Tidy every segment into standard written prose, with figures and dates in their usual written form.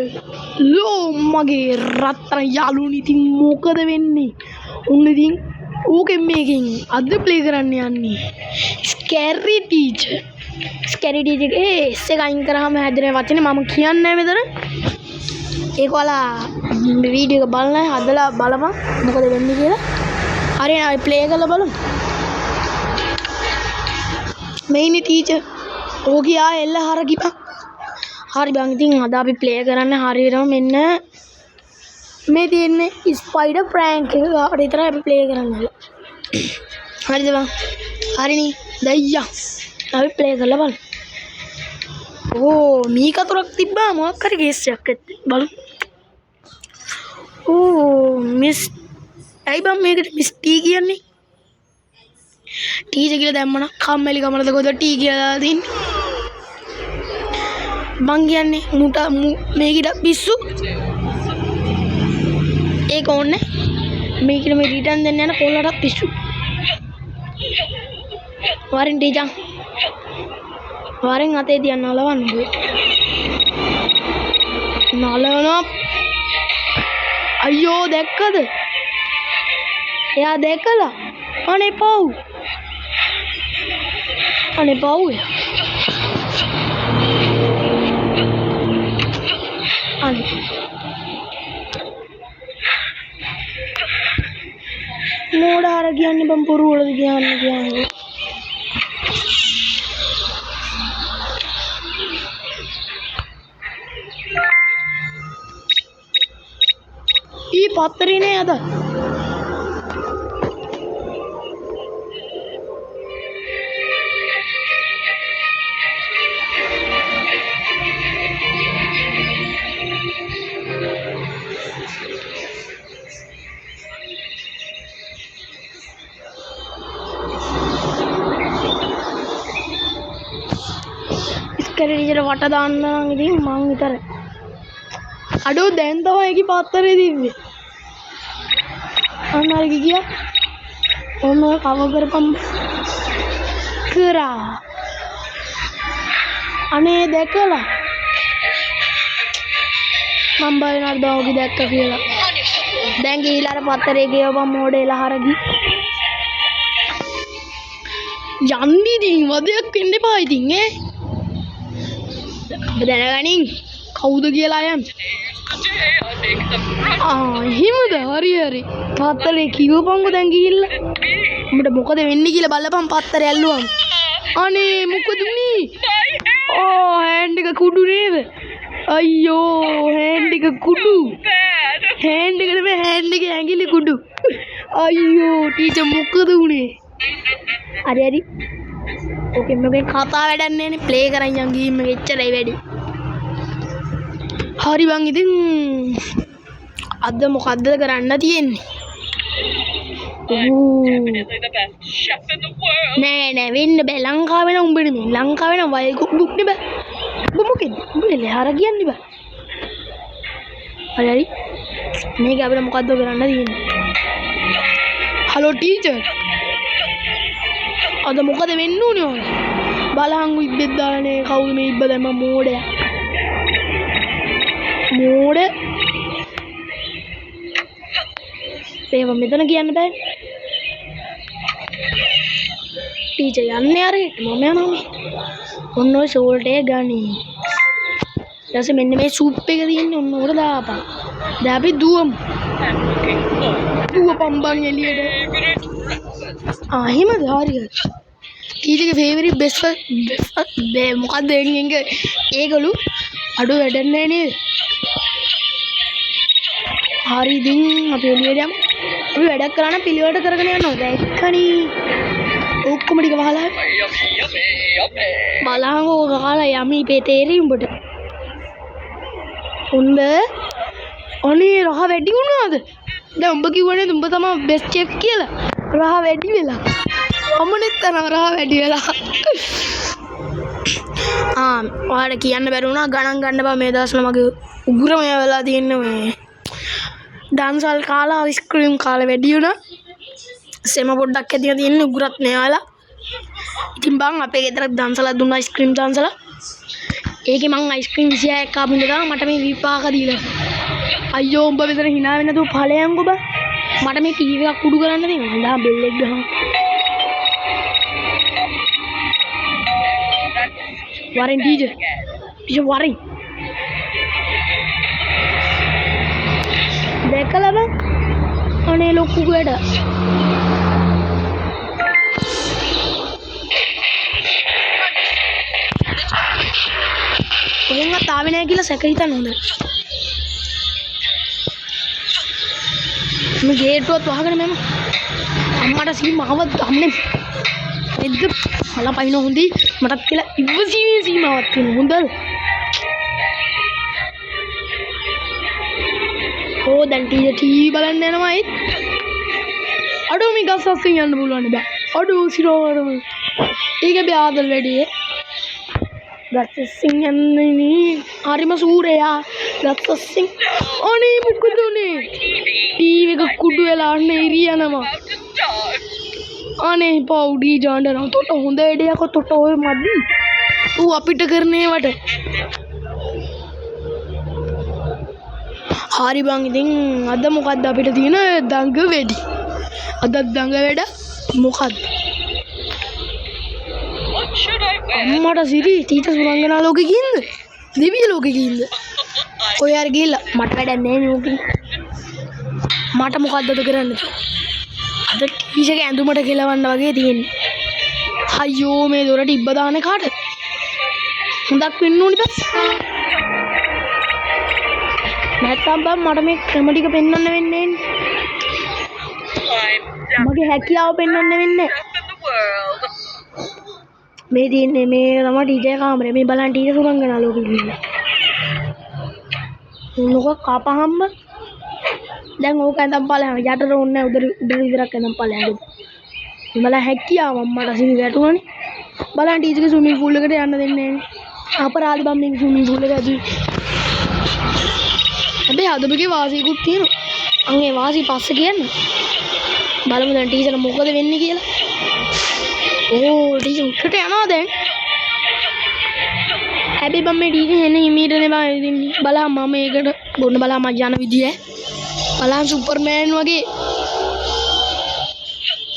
Hello මගේ රත්තරන් යාළුවනි, ඉතින් මොකද වෙන්නේ? ඔන්න ඉතින් ඕකෙන් මේකෙන් අද ප්ලේ කරන්න යන්නේ ස්කැරි ටීචර්. ස්කැරි ටීචර් ඒ එස් එක අයින් කරාම හැදෙන වචනේ මම කියන්නේ නැහැ මෙතන. ඒක ඔයාලා වීඩියෝ එක බලලා හදලා බලපන් මොකද වෙන්නේ කියලා. හරි අපි ප්ලේ කරලා බලමු. මේ ඉන්නේ ටීචර්. ඕකේ ආ එල්ල හරකි බං. හරි බං, ඉතින් අද අපි ප්ලේ කරන්න හරියටම මෙන්න මේ තියෙන්නේ ස්පයිඩර් ප්‍රැන්ක් එක ගාවට විතරයි අපි ප්ලේ කරන්න. හරිද බං? හරිනේ. දැන් යන්. අපි ප්ලේ කරලා බලමු. ඕ මී කතුරක් තිබ්බා මොකක් හරි කේස් එකක් ඇත්තේ. බලමු. ඕ මිස් ඇයි බං මේකට මිස් ටී කියන්නේ? ටීචර් කියලා දැම්මනම් කම්මැලි කමලද කොහෙද ටී කියලා දාලා තින්නේ? බං කියන්නේ මුට මේකට පිස්සු. ඒක ඕනේ. මේකට මේ රිටර්න් දෙන්න යන කොල්ලටත් පිස්සු. වරින් ටීචර්. වරින් අතේ තියන්න නලවන්න ඔය. නලවනවා. අයියෝ දැක්කද? එයා දැකලා. අනේ පව්. අනේ පව් එයා. අනේ මෝඩ අර කියන්නේ බං පොරු වලද කියන්නේ කියන්නේ. ඊ පත්තරේ නෑ අද. ඉස්කරේ ටීචර් වට දාන්න නම් ඉතින් මං විතරයි. අඩෝ දැන් තමයි ඒකේ පත්තරේ තිබ්බේ. අන්න හරි ගියා. ඔන්න ඔය කව කරපම් කරා. අනේ දැකලා මං බය වෙනවා බං ඔකි දැක්ක කියලා. දැන් ගිහිල්ලා අර පත්තරේ කියවපන් මෝඩේලා හරගි. යන්න ඉතින් වදයක් වෙන්න එපා ඉතින් ඈ. ඔබ දැනගනින් කවුද කියලා අයම්. ආ එහෙමද? හරි හරි. පත්තරේ කිව්වපන්කෝ දැන් ගිහිල්ලා. උඹට මොකද වෙන්නේ කියලා බලපන් පත්තරේ ඇල්ලුවම. අනේ මොකද උනේ? ඕ හෑන්ඩ් එක කුඩු නේද? අයියෝ හෑන්ඩ් එක කුඩු. හෑන්ඩ් එක නෙමෙයි හෑන්ඩ් එකේ ඇඟිලි කුඩු. අයියෝ ටීචර් මොකද උනේ? හරි හරි. ඕකේ මොකෙන් කතා වැඩක් නෑනේ. ප්ලේ කරන් යන් ගේම් එක එච්චරයි වැඩි. හරි බං ඉතින් අද මොකද්ද කරන්න තියෙන්නේ? නෑ නෑ වෙන්න බෑ. ලංකාවේ නම් උඹ නෙමෙයි. ලංකාවේ නම් වයල් කුක් බුක් නේ බෑ. උඹ මොකෙන්ද? උඹ ලෙහර කියන්නේ බෑ. හරි හරි. මේක අපිට මොකද්ද කරන්න තියෙන්නේ? Hello teacher. අද මොකද වෙන්න ඕනේ ඔයාලා? බලහන් ඉබ්බෙක් දාලානේ. කවුද මේ ඉබ්බ දැම්ම මෝඩයා? මෝඩ. ඒව මෙතන කියන්න බෑ. ටීචර් යන්නේ අරගෙට මම යනවා මේ. ඔන්න ඔය සෝල්ට් එක ගනි. ඊට පස්සේ මෙන්න මේ සූප් එක තියෙන්නේ ඔන්න ඕකට දාපන්. දැන් අපි දුවමු. දුවපන් බං එළියට. ආ එහෙමද? හරි හරි. ටීචර්ගේ ෆේවරිට් බෙස්ට් මොකද්ද එන් ඒකලු අඩු වැඩක් නෑ නේද? හරි ඉතින් අපි එළියට යමු. අපි වැඩක් කරා නම් පිළිවෙලට කරගෙන යන්න ඕනේ. දැක්කනේ. ඔක්කොම ටික වහලා බලහන් ඕක කාලා යමි පේ තේරෙයි උඹට. උඹ අනේ රහ වැඩි වුණාද? දැන් උඹ කිව්වනේ නේද උඹ තමයි බෙස්ට් චෙෆ් කියලා. රහ වැඩි වෙලා. අමනෙත් තරම් රහ වැඩි වෙලා. ආ ඔයාලට කියන්න බැරි වුණා ගණන් ගන්න බෑ මේ දවස්වල මගේ උගුරම වෙලා තියෙන්නේ මේ දන්සල් කාලා අයිස්ක්‍රීම් කාලා වැඩි වුණා. සෙම පොඩ්ඩක් ඇතිව තියෙන්නේ උගුරත් නෑ ඔයාලා. ඉතින් බං අපේ ගෙදරත් දන්සලක් දුන්නා අයිස්ක්‍රීම් දන්සලක්. ඒකේ මං අයිස්ක්‍රීම් 26ක් කාපු ඉඳලා මට මේ විපාක දීලා. අයියෝ උඹ මෙතන hina වෙන්නේ නැතුව ඵලයන්කෝ බං. මට මේ ටීවී එකක් කුඩු කරන්න දෙන්න. හොඳා බෙල් එක ගහමු. වරෙන් ටීචර්. ටීචර් වරෙන්. දැකලා බං. අනේ ලොකු වැඩ. කොහෙන්වත් ආවේ නෑ කියලා සැක හිතන්න හොඳයි. මේ ගේට්ටුවත් වහගෙන මම අම්මට සීමාවක් ගන්නේ එද්ද මල පයින් හොඳයි මටත් කියලා ඉවසීමේ සීමාවක් තියෙනවා හොඳද? ඕ දැන් ටීචර් ටීවී බලන්න යනවා ඒත්. අඩෝ මේ ගස් අස්සෙන් යන්න පුළුවන් බෑ. අඩෝ සිරාවරම. ඒක බෑ ආදල් වැඩි. ගස් අස්සෙන් යන්නේ නේ. හරිම සූරයා. ගස් අස්සෙන් අනේ මොකද උනේ? ටීවී එක කුඩු වෙලා අන්න ඉරියනවා. අනේ පව් ඩීජේ අඬනවා. තොට හොඳ වැඩයක් තොට ඔය මදි. ඌ අපිට කරන ඒවට. හරි බං ඉතින් අද මොකද්ද අපිට තියෙන දඟ වැඩි. අදත් දඟ වැඩ මොකද්ද? අම්මට සිරි ටීචර් සුරංගනා ලෝකෙ ගිහින්ද? දිව්‍ය ලෝකෙ ගිහින්ද? ඔය අර ගිහිල්ලා මට වැඩක් නෑ නේ ඕකේ. මට මොකද්ද අද කරන්න? අද ටීචර්ගේ ඇඳුමට කෙලවන්න වගේ තියෙන්නේ. අයියෝ මේ දොරට ඉබ්බ දාන කාට? හොඳක් වෙන්න ඕනි බස්. නැත්තම් බං මට මේ ක්‍රම ටික පෙන්වන්න වෙන්නේ නෑනේ. මගේ හැකියාව පෙන්වන්න වෙන්නේ. මේ තියෙන්නේ මේ තමයි ටීචර් කාමරේ. මේ බලන්න ටීචර් සුරංගනා ලෝකෙ ගිහිල්ලා. මොකක් කපහම්ම දැන් ඕක ඇඳන් ඵලයන් යටට ඕනේ නෑ උඩට විතරක් ඇඳන් ඵලයන්. මේ බලන්න හැකියාව අම්මට සිරි වැටුණානේ. බලන්න ටීචර්ගේ ස්විමින් පූල් එකට යන්න දෙන්නේ නෑනේ. අපරාධ බං මේක ස්විමින් පූල් එක ඇතුලේ. හැබැයි හදපගේ වාසියකුත් තියෙනවා. අන් ඒ වාසිය පස්සේ කියන්න. බලමු දැන් ටීචර් මොකද වෙන්නේ කියලා. ඕ ටීචර් උඩට යනවා දැන්. හැබැයි බං මේ ටීචර් එන හිමීටනේ බං. ඉතින් බලහන් මම මේකට බොන්න බලහන් මං යන විදිය ඈ. බලහන් සුපර්මෑන් වගේ.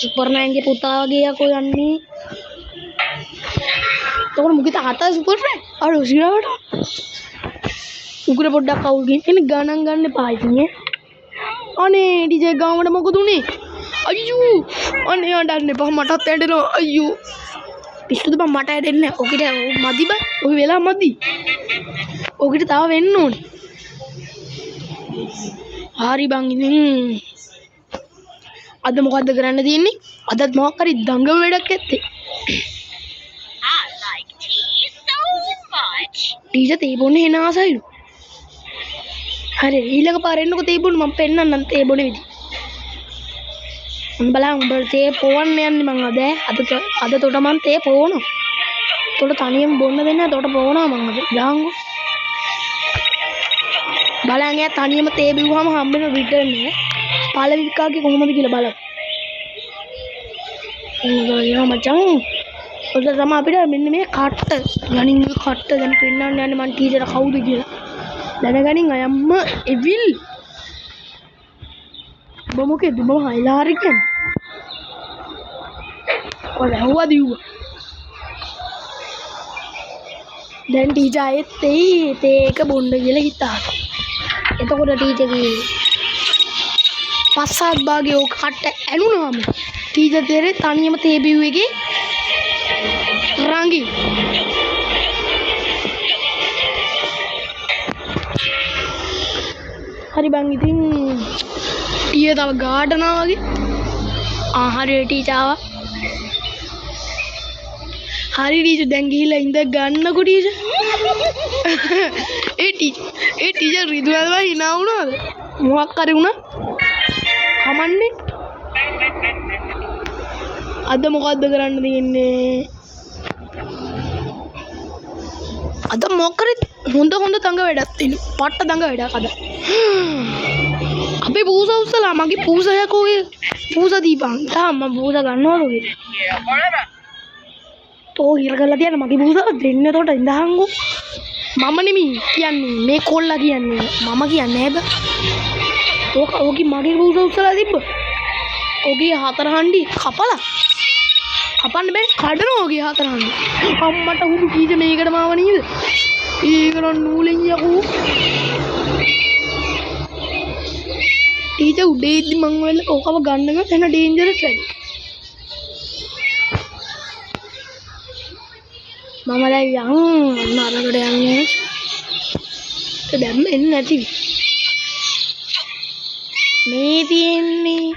සුපර්මෑන්ගේ පුතා වගේ යකෝ යන්නේ. එතකොට මුගේ තාත්තා සුපර්මෑන්. අර උසිරාවට. උගුර පොඩ්ඩක් අවුල් ගිහින් එන්නේ ගණන් ගන්න එපා ඉතින් ඈ. අනේ ටීචර් ගාමට මොකද උනේ? අයියෝ අනේ අඬන්න එපා මටත් ඇඬෙනවා අයියෝ. පිස්සුද බං මට ඇඬෙන්නේ නෑ. ඔකිට මදි බං. ඔය වෙලාව මදි. ඔකිට තව වෙන්න ඕනේ. හරි බං ඉතින් අද මොකද්ද කරන්න තියෙන්නේ? අදත් මොකක් හරි දඟ වැඩක් ඇත්තේ. ටීචර් තේ බොන්නේ එන ආසයිලු. හරි ඊළඟ පාර එන්නකෝ තේ බොන්න මං පෙන්නන්නම් තේ බොන විදි. උන් බලන් උඹ තේ පොවන්න යන්නේ මං අද ඈ. අද තොට මං තේ පොවනවා. තොට තනියම බොන්න දෙන්නේ නෑ තොට පොවනවා මං අද. ගාංගු. බලන් එයා තනියම තේ බිව්වහම හම්බෙන රිටර්න් එක. පළවෙනි කාගේ කොහොමද කියලා බලමු. උන් මචං. ඔය තමයි අපිට මෙන්න මේ කට්ට. ගණින් මේ කට්ට දැන් පෙන්නන්න යන්නේ මං ටීචර් කවුද කියලා. දැනගනින් අයම්ම එවිල්. ඔබ මොකේද? ඔබ හයිලාරි කියන්නේ? ඔය වැහුවා දිව්වා. දැන් ටීචර් ආයෙත් එයි තේ එක බොන්න කියලා හිතාගෙන. එතකොට ටීචර්ගේ පස්සාත් භාගයේ ඕක කට්ට ඇනුනාම ටීචර් තේරෙ තනියම තේ බිව් එකේ රංගි. හරි බං ඉතින් ටීචර් තව ගාඩනා වගේ. ආ හරි ටීචර් ආවා. හරි ටීචර් දැන් ගිහිල්ලා ඉඳ ගන්නකො ටීචර්. ඒ ටීචර් රිදුනද බං hina වුණාද? මොකක් හරි වුණා. කමන්නේ. අද මොකද්ද කරන්න තියෙන්නේ? අද මොකක් හරි හොඳ හොඳ දඟ වැඩක් තියෙනවා. පට්ට දඟ වැඩක් අද. අපේ පූසා උස්සලා මගේ පූසා යකෝ ඔය පූසා දීපන්. තාම මම පූසා ගන්නවද ඔය? තෝ හිර කරලා තියන්න මගේ පූසා දෙන්න තොට ඉඳහන්කෝ. මම නෙමෙයි කියන්නේ මේ කොල්ලා කියන්නේ මම කියන්නේ නෑ බ. ඕක ඕකි මගේ පූස උස්සලා තිබ්බ. ඕකේ හතර හන්ඩි කපලා කපන්න බැරි කඩනවා ඕකේ හතර හන්ඩි. අම්මට හුරු ටීචර් මේකට මාව නේද? ඒක නම් නූලෙන් යකෝ. ටීචර් උඩේ ඉද්දි මං ඔයලා ඕකව ගන්න ගියොත් එන ඩේන්ජරස් වැඩි. මම දැන් යන් අරකට යන්නේ. ඒ දැම්ම එන්නේ නැති වෙයි. මේ තියෙන්නේ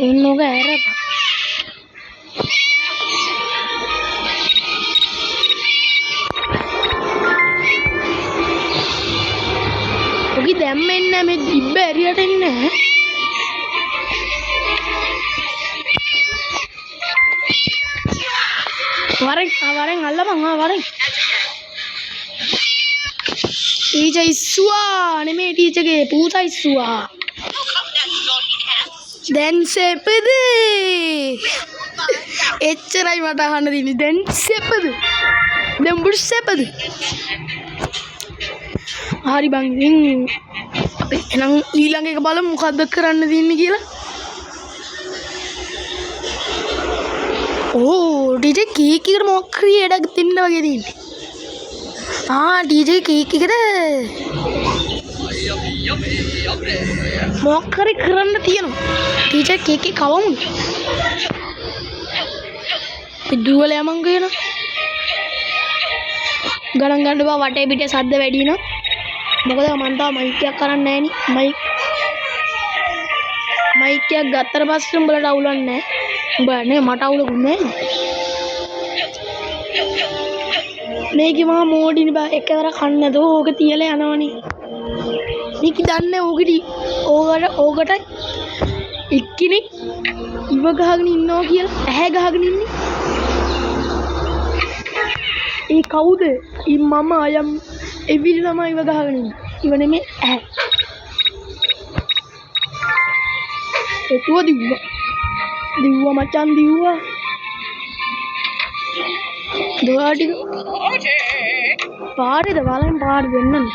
එන්න ඔක ඇරපන්. ඔකි දැම්ම එන්නේ මේ දිබ්බ ඇරියට එන්නේ නැහැ. වරෙන් වරෙන් අල්ලපන් ආ වරෙන්. ටීචර් ඉස්සුවා නෙමෙයි ටීචර්ගේ පූසා ඉස්සුවා. දැන් සෙපද? එච්චරයි මට අහන්න තියෙන්නේ. දැන් සෙපද? දැන් උඹට සෙපද? හරි බං ඉතින් අපි එහෙනම් ඊළඟ එක බලමු මොකද්ද කරන්න තියෙන්නේ කියලා. ඕ ටීචර් කේක් එකට මොකක් හරි වැඩක් දෙන්න වගේ තියෙන්නේ. ආ ටීචර් කේක් එකට මොකක් හරි කරන්න තියෙනවා. ටීචර් කේක් එක කවමු. අපි දුවලා යමන් කියනවා. ගණන් ගන්න බා වටේ පිටේ සද්ද වැඩි වෙනවා. මොකද මං තාම මයික් එකක් අරන් නෑනේ. මයික් එකක් ගත්තට පස්සේ උඹලට අවුලක් නෑ. උඹ නේ මට අවුලකුත් නෑ. මේකේ මහා මෝඩිනේ බා. එකවර කන්න නැතුව ඕක තියලා යනවනේ. මේක දන්නේ ඕකට ඕකට එක්කෙනෙක් ඉව ගහගෙන ඉන්නවා කියලා ඇහැ ගහගෙන ඉන්නේ. ඒ කවුද? ඒ මම අයම් එවිල් තමයි ඉව ගහගෙන ඉන්නේ. ඉව නෙමෙයි ඇහැ. එතුව දිව්වා. දිව්වා මචං දිව්වා. දොරා ටික පාටිද බලන්න පාටි දෙන්නනේ.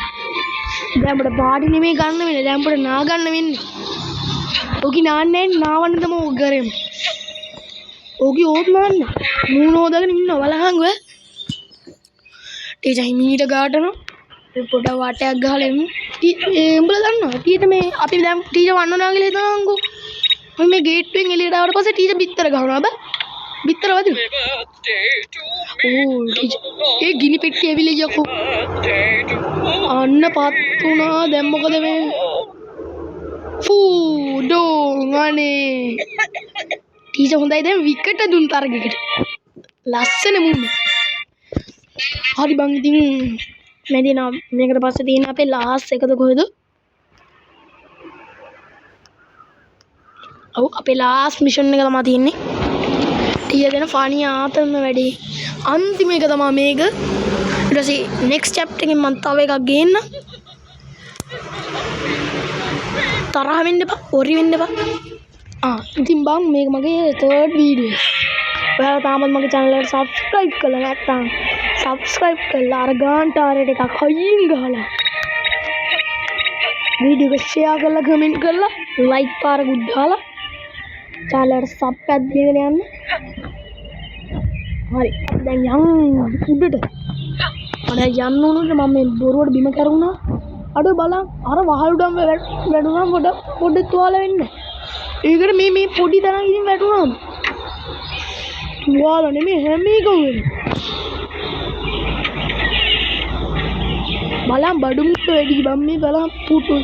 දැන් අපිට පාටි නෙමෙයි ගන්න වෙන්නේ. දැන් අපිට නා ගන්න වෙන්නේ. ඔකි නාන්නේ නැහැ. නාවන්න තමයි ඔක කරෙමු. ඔකි ඕත් නාන්න. මූණ හොදාගෙන ඉන්නවා බලහන් ඔය. ටීචර් හිමීට ගාටනවා. පොඩ වටයක් ගහලා එමු. ඒ උඹලා දන්නවද? ටීචර් මේ අපි දැන් ටීචර් වන්නනවා කියලා හිතනවන්කෝ. අපි මේ ගේට්ටුවෙන් එළියට ආවට පස්සේ ටීචර් බිත්තර ගහනවා බා. බිත්තර වදිනවා. ඕ ටීචර් ඒ ගිනි පෙට්ටිය ඇවිල්ලා යකෝ. අන්න පත් වුණා. දැන් මොකද මේ? ෆූ ඩෝන් අනේ. ටීචර් හොඳයි දැන් විකට දුන් තරගයකට. ලස්සන මුන්න. හරි බං ඉතින් මේ දින මේකට පස්සේ තියෙන අපේ ලාස් එකද කොහෙද? ඔව් අපේ ලාස් මිෂන් එක තමයි තියෙන්නේ. ටීචර් දෙන ෆනි ආතම වැඩේ. අන්තිම එක තමයි මේක. ඊට පස්සේ නෙක්ස්ට් චැප්ටර් එකෙන් මං තව එකක් ගේන්න. තරහ වෙන්න එපා, ඔරි වෙන්න එපා. ඉතින් බං මේක මගේ තර්ඩ් වීඩියෝ එක. ඔයාලා තාමත් මගේ channel එකට subscribe කරලා නැත්නම් subscribe කරලා අර ගාන්ටාරයට එකක් හයියෙන් ගහලා වීඩියෝ එක ෂෙයා කරලා කමෙන්ට් කරලා ලයික් පාරකුත් දාලා channel එකට sub එකක් දීගෙන යන්න. හරි අපි දැන් යන් උඩට. මම දැන් යන්න ඕන උඩට. මම මේ බොරුවට බිම කැරුණා. අඩෝ බලන් අර වහල් උඩම වැටුණාම පොඩ තුවාල වෙන්නේ. ඒකට මේ පොඩි තරම් ඉතින් වැටුණාම තුවාල නෙමෙයි හැම එකම වෙන්නේ. බලන් බඩුමුට්ට වැඩි බං මේ බලන් පුටු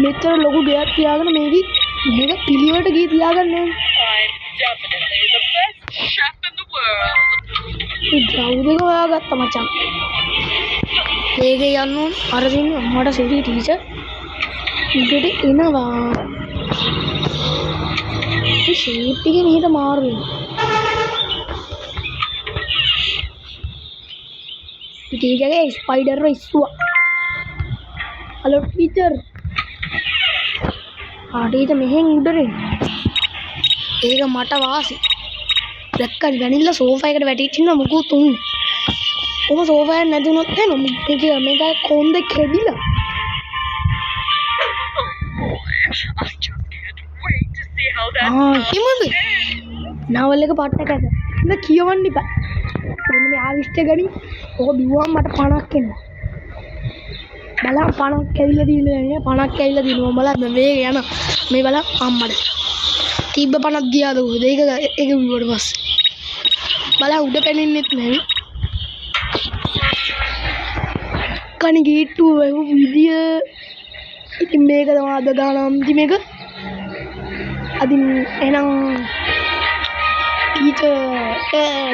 මෙච්චර ලොකු ගෙයක් තියාගෙන මේක පිළිවෙලට ගියේ තියාගන්න ඕනේ. I'm definitely the best chef in the world. මේ ද්‍රව් දෙක හොයාගත්තා මචං. මේකේ යන්න ඕන. අර දෙන්නේ අම්මට සිරි ටීචර් උඩට එනවා. මේ ෂේප් එකේ මෙහෙට මාරු වෙනවා. ටීචර්ගේ ස්පයිඩර් ඉස්සුවා. Hello teacher. Teacher මෙහෙන් උඩට එන්න. ඒක මට වාසි. දැක්කනේ වැනිලා සෝෆා එකට වැටිච්ච ඉන්න මොකුත් උන්නේ. ඔහොම සෝෆා එකක් නැති වුණොත් එහෙම මේක මේක කොන්ද කැඩිලා. Oh boy, I just can't wait to see how that ආ හිමද නවල් එක පට්ට කැත. ඉතින් කියවන්න එපා. මෙන්න මේ ආවිෂ්ඨ ගනි. ඔක බිව්වම මට පණක් එනවා. බලන්න පණක් ඇවිල්ලා තියෙනවා නේ. පණක් ඇවිල්ලා තියෙනවා. බලන්න මේක යන මේ බලන්න අම්මට. තිබ්බ පණක් ගියාද කොහෙද? ඒක ඒක බිව්වට පස්සේ. බලන්න උඩ පෙනෙන්නෙත් නෑ නේ. කණි ගේට්ටුව වැහුව විදිය. ඉතින් මේක තමයි අද ගාන අන්තිම එක. අදින් එහෙනම් ටීචර්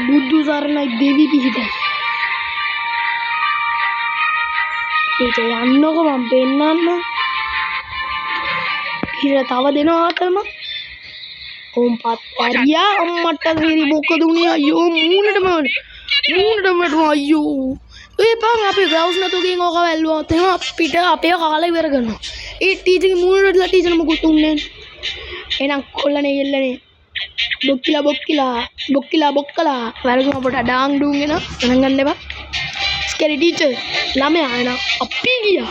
බුදු සරණයි දෙවි පිහිටයි. ටීචර් යන්නකෝ මං පෙන්නන්න. ටීචර් තව දෙනවා ආතල්ම. ඕම් පත් ඇරියා අම්මට සිරි මොකද උනේ අයියෝ මූණටම මූණටම වැටුණා අයියෝ. ඒ පං අපි ග්ලව්ස් නැතුව ගිහින් ඕක වැල්ලුවොත් එහෙම අපිට අපේ කාලේ ඉවර කරනවා. ඒ ටීචර්ගේ මූණට වැටලා ටීචර් මොකුත් උන්නේ නැහැ. එහෙනම් කොල්ලනේ ගෙල්ලනේ බොක්කිලා බොක්කිලා බොක්කිලා බොක්කලා වැරදුනා පොඩ ඩාං ඩූන් එනවා. ගණන් ගන්න එපා. ස්කැරි ටීචර් ළමයා එහෙනම් අපි ගියා.